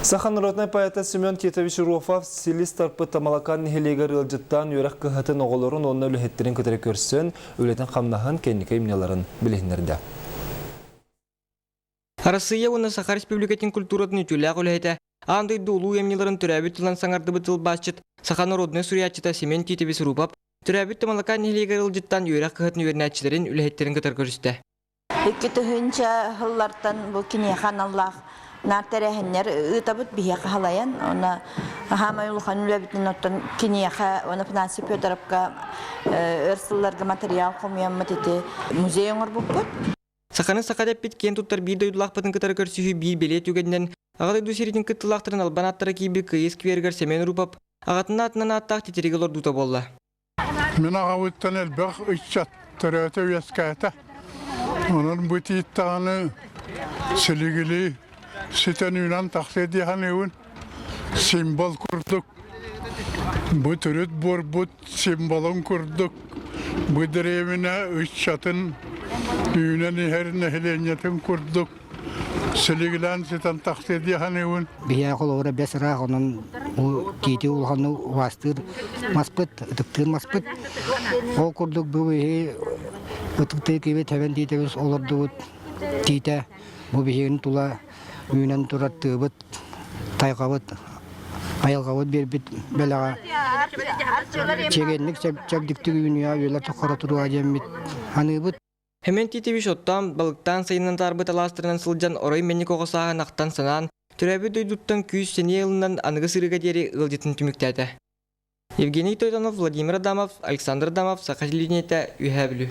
Саха народнай поэта Семен Титович Руфов силис тарпыт Тамалакаан нэһилиэгэр ыалдьыттаан үөрэх кыһатын оҕолорун уонна үлэһиттэрин кытары көрсөн, үлэтин-хамнаһын, кэнники имняларын билиһиннэрдэ. Арассыыйа уонна Саха Республикатын культуратын үтүөлээх үлэһитэ, аан дойду улуу айымньыларын төрөөбүт тылынан саҥардыбыт тылбаасчыт, саха народнай суруйааччыта Семен Титович Рупов төрөөбүт Тамалакаан нэһилиэгэр ыалдьыттаан үөрэх кыһатын үөрэнээччилэрин, үлэһиттэрин кытары көрүстэ. 2000 сыллартан бу киниэхэ аналлаах наар тэрээһиннэр ыытабыт биһиэхэ халайан уонна хаамай улахан үлэбитин оттон киниэхэ уонна Афанасий Федоровка өр сылларга материал хомуйаммыт ити музей оҥорбуппут. Саханы саха дэппит киэн туттар биир дойдулаахпытын кытары көрсүһүү биир бэлиэ түгэнинэн Аҕа дойду сэриитин кыттыылаахтарын албан ааттара киирбит Кыайыы скверигэр Семен Рупов аҕатын аатынан ааттаах титириги олордуута буолла. Мин аҕабыттан элбэх ыччат төрөөтө-үөскээтэ. Онон бу тиит даҕаны силигилии ситэн үүнэн тахсыа дии саныыбын. Символ курдук. Бу төрүт буорбут символун курдук бу дэриэбинэ ыччатын үүнэн иһэр нэһилиэнньэтин курдук силигилээн ситэн тахсыа дии саныыбын. Биһиэхэ холобура бэс ыраах, онон бу тиити улаханнык убаастыыр маспыт, ытыктыыр маспыт. Ол курдук бу биһи ытыктыы киһибит тэбэн тиитэбит олордубут тиитэ бу биһигини тула үүнэн турар тыабыт, тайҕабыт, айылҕабыт биэрбит бэлэҕэ чэгиэнник чэбдиктик үүнүө, үйэлэр тухары туруо диэммит аныыбыт. Хэмэн Титович оттоон, балыктаан сайынын атаарбыт алаастарынан сылдьан орой мэник оҕо сааһын ахтан-санаан, төрөөбүт дойдуттан күүс-сэниэ ылынан аныгы сырыыга диэри ыалдьытын түмүктээтэ. Евгений Тойтонов, Владимир Адамов, Александр Адамов, Саха телевидениетэ, Үөһээ Бүлүү.